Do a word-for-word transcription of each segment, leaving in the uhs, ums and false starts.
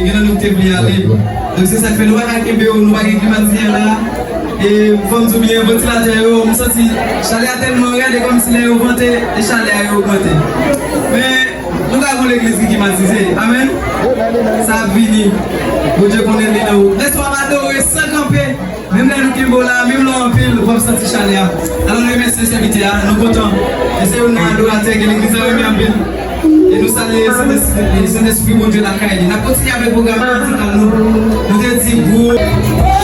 Gen nan nou ki te vle ale. Donk, se sa k fè nou pa ka kenbe yo, nou pa gen klimatizè la. E fò m di w byen, vantilatè yo, m santi chalè a tèlman rèd, e kòmsi lè yo vante, e chalè a yo ogmante. Men, nou ka gon legliz ki klimatize. Amèn. Sa ap vini. Bondye konnen li nan wout. Lèspri ap adore san kanpe. Menm lè nou kenbe w la, menm lè w anpil, w ap santi chalè a. Alò, nou remèsye sèvitè a, nou kontan. E se youn nan adoratè ke legliz la renmen anpil. E nou salye Sentespri, Sentespri Bondye lakay li. N ap kontinye avèk pwogram mizikal nou. Nou te di gwoup.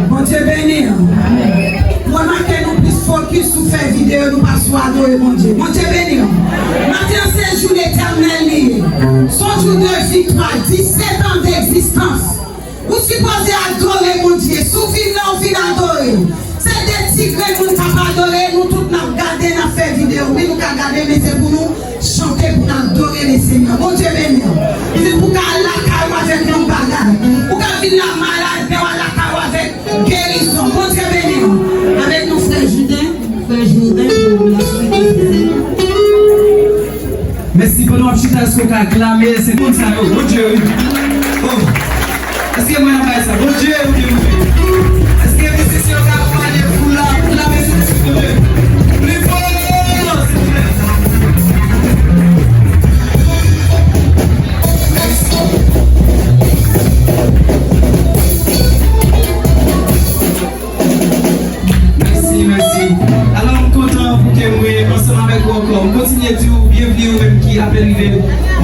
Bondye beni w. Remake nou plis fokis sou fè videyo, nou pa sou adore Bondye. Bondye beni w. Maten an se jou Letènèl li ye. Se yon jou de viktwa, disèt an degzistans. Ou sipoze adore Bondye. Si w vin la, ou vin adore. Se de ti grenn moun k ap adore, nou tout n ap gade, n ap fè videyo. Wi, nou ka gade, men se pou nou chante, pou n adore Lesenyè. Bondye beni w. Li di pou w ka al lakay ou avèk yon bagay. Ou ka vin la malad, men w al lakay ou avèk gerizon. Bondye beni w. Avèk nou, frè Juden. Frè Juden, pou la suite. Mèsi, pandan w ap chita, èske w ka aklame se moun sa yo? Bondye, wi. Oh. Èske mwen nan bagay sa? Bondye, Bondye, Bondye. Èske mizisyen yo ka akonpanye pou la, pou la mèsi, Bondye? Pli fò, silvouplè. Mèsi, mèsi. Alò, m kontan pou ke mwen ansanm avèk ou ankò. M kontinye di w byenvni ou menm ki apèn rive.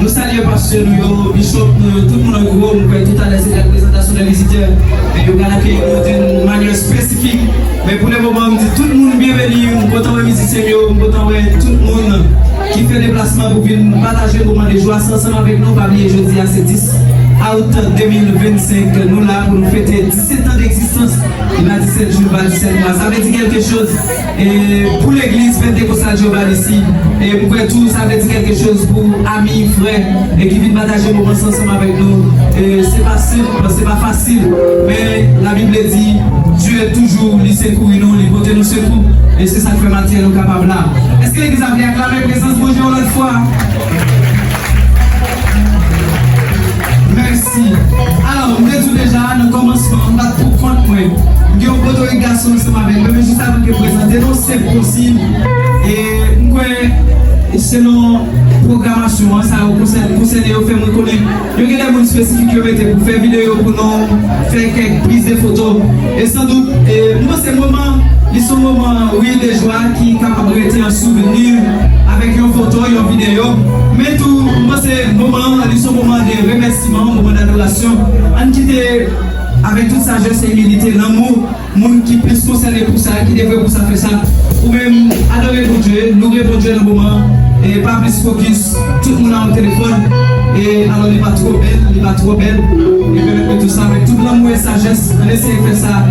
Nou salye pastè nou yo, bishop nou yo, tout moun an gwo. M kwè toutalè se de la présentation des visiteurs. E yo pral akeyi nou d'une manière spécifique. Men pou le moman, m di tout moun byenveni. M kontan wè mizisyen m yo, m kontan wè tout moun ki fè deplasman pou vin pataje moman de jwa sa ansanm avèk nou. Pa bliye jodi a se dis out de mil vennsenk. Nou la pou nou fete disèt an d'egzistans. Li pa disèt jou, li pa disèt mwa. Sa vle di kèlke choz, e, pou legliz Pentekostal Jewova Nisi. E m kwè tou, sa vle di kèlke choz pou ami, frè, e ki vin pataje moman sa ansanm avèk nou. E se pa senp, se pa fasil. Men Labib di, Dye toujou, li sekouri nou, li pote nou sekou. E se sa k fè maten an nou kapab la. Èske legliz la vle aklame prezans Bondye yon lòt fwa? Mèsi. Alò, m te di w deja, nan kòmansman, m pa t pou kont mwen. M gen yon potorik gason ansanm avèk mwen, men jis avan ke m prezante nou, se posib. E m kwè, selon pwogramasyon an, sa yo konsène, konsène yo fè mwen konnen yo gen de moun espesifik yo mete pou fè videyo, pou nou fè kèk priz de foto. E sandout, e, m panse moman, li se yon moman, wi, de jwa ki kapab rete an souvni avèk yon foto, yon videyo. Men tou, m panse moman an, li se yon moman de remèsiman, yon moman dadorasyon. Ann kite, avèk tout sajès e imilite, lanmou, moun ki plis konsène pou sa, ki devwe pou sa, fè sa. Ou menm, adore Bondye, loure Bondye nan moman, e pa plis fokis, tout moun a yon telefòn, e alò li pa twò bèl, li pa twò bèl, e pèmèt nou tou sa avèk tout lanmou e sajès, ann eseye fè sa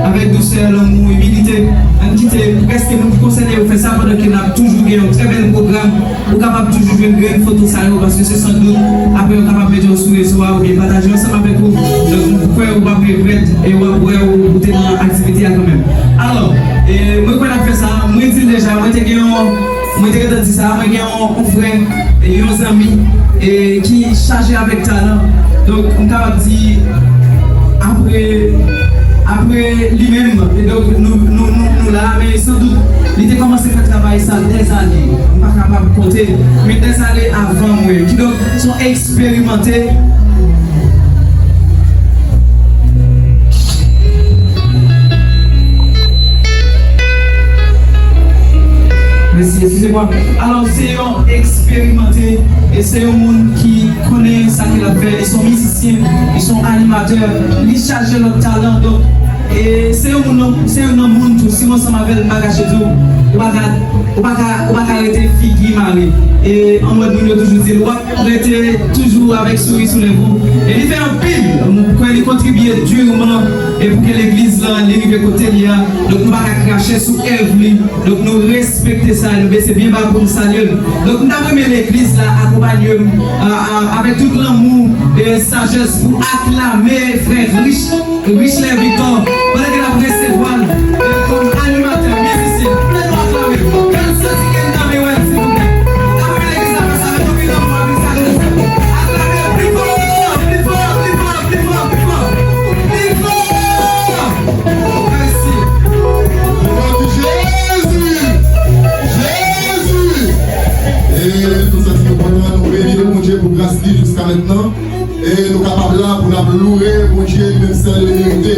avèk dousè, lanmou, imilite, ann kite prèske moun ki konsène yo fè sa pandan ke n ap toujou gen yon trè bèl pwogram. Ou kapab toujou jwenn grenn foto sa yo, paske se sandout apre yo kapab mete yo sou rezo a oubyen pataje ansanm avèk ou. Donk, m kwè ou p ap regrèt e w ap wè ou, ou te nan aktivite a kanmenm. Alò, e, mwen kwè n ap fè sa, mwen di l deja, mwen te gen yon, mwen te gentan di sa, mwen gen yon, yon frè, e, yon zanmi, e, ki chaje avèk talan. Donk, m kapab di, apre, apre li menm, e donk, nou, nou, nou, nou la, men sandout, li te kòmanse fè travay sa dèzane, m pa kapab konte, men dèzane avan mwen. Kidonk, se yon eksperimante. Mèsi, eskize mwa. Alò, se yon eksperimante, e se yon moun ki konnen sa ke l ap fè. Li se yon mizisyen, li se yon animatè, li chaje lòt talan. Donk, e se yon moun, se youn nan moun tou, si w ansanm avè l, m pa kache di w, ou pa ka, ou pa ka, ou pa ka rete figi mare. E an mòd moun yo toujou di l, w ap rete toujou avèk souri sou lèv ou. E li fè anpil, m kwè li kontribye direman, e pou ke legliz la, li rive kote l ye a. Donk, nou pa ka krache sou èv li. Donk, nou respekte sa, nou bese byen ba pou nou salye l. Donk, m t ap renmen legliz la akonpanye m, a, a, avèk tout lanmou e sajès pou aklame frè Rich, Richler Victor, pandan ke n ap resevwa l, e, kòm animatè, mizisyen. Ann nou aklame l. Fè l santi ke n nan men w, silvouplè. N ap renmen legliz la fè sa avèk anpil lanmou, anpil sajès. Aklame l pli fò, pli fò, pli fò, pli fò, pli fò, pli fò. Mèsi. Jezi! Jezi! E nou santi nou kontan, nou beni Bondye pou gras li jiska mentnan. E nou kapab la pou n ap loure Bondye, li menm sèl li merite.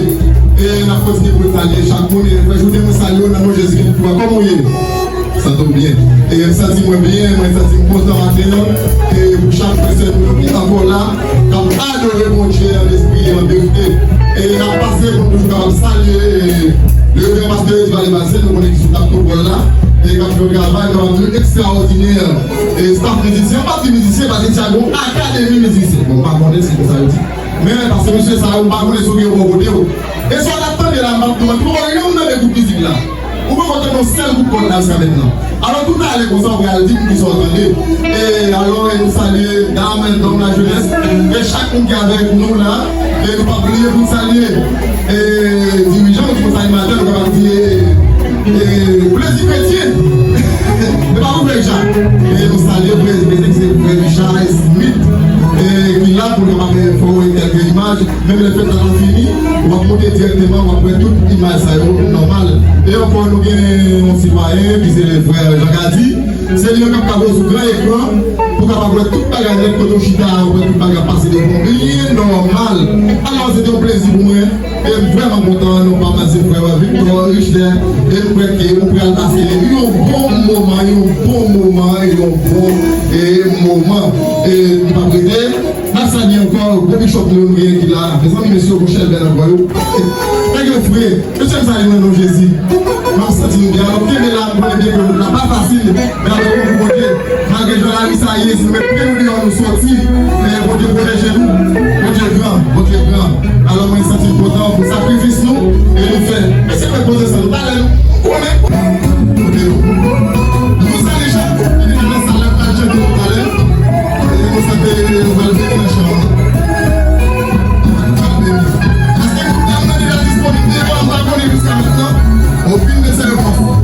E n ap kontinye pou nou salye chak moun. E frè Jouden, mwen salye w nan non Jezi Kris. Kòman w ye? Santi w byen? E m santi mwen byen, mwen santi m kontan maten an. E pou chak frè sè nou ki ankò la, k Adore Bondye an lespri e an verite. E n ap pase pou n toujou kapab salye, e, le reverend pastè Edi Vale Bazen, nou konnen ki sou tap pwotokòl la, e k ap fè yon travay, k ap fè yon ekstraòdinè, e, staff mizisyen, m p ap di mizisyen, paske Tyago akademi mizisyen. Bon, m pa konnen si se konsa yo di. Men, paske mesye sa yo, m pa konnen si w gen yo bò kote w. E sa w t ap tande la, m ap di w, m ap di w, yon nan de gwoup mizik la. Ou poko tande yon sèl kout kòd la jiska mentnan. Alò, toutalè konsa, w pral di m kisa w tande. E, alò, e, nou salye dam, dòm lajenès, e chak moun ki avèk nou la, e nou p ap bliye pou n salye, e, dirijan, nou di konsa animatè, nou kapab di, e, e, plezi kretyen. E pa vre, Richard. E nou salye, plezi kretyen, ki se frè Richard Smith, e, ki la pou l kapab fè w kèlke imaj. Menm lè fèt la fini, w ap monte dirèkteman, w ap wè tout imaj sa yo nòmal. E ankò, nou gen yon sitwayen ki se le frè Jean Gady. Se li menm k ap ka voye sou gran ekran pou w kapab wè tout bagay nèt, kote w chita, w wè tout bagay ap pase devan w byen nòmal. Alò, se te yon plezi pou mwen. E m vrèman kontan, nou pa pase frè Victor Richter. E m kwè ke ou pral pase yon bon moman, yon bon moman, yon bon, e, moman. E m p ap rete. N ap salye ankò gwo bishop nou yo nou genyen ki la. Mezanmi, mesye yo gon chèlbè nan bò yo. Nèg yo fre. Mesye, m salye nou nan non Jezi. M ap santi nou byen. Alò, kenbe la, m konnen byen ke wout la pa fasil. Men avèk konkou Bondye, malgre jan lari sa ye, si nou met pye nou deyò, nou soti. Men Bondye pwoteje nou. Bondye gran, Bondye gran. Alò, mwen santi m kontan pou sakrifis nou e nou fè. Mesye, fè poze sa nou. Talè nou. Konnen. Kote yo. Nou salye chak moun ki vin nan sal la, pral chante tout talè. E nou swete nou pral beni nan chan an. Nou pral beni. Paske tout dam nan deja disponib devan, m pa konnen jiska mentnan. Okenn de se repons.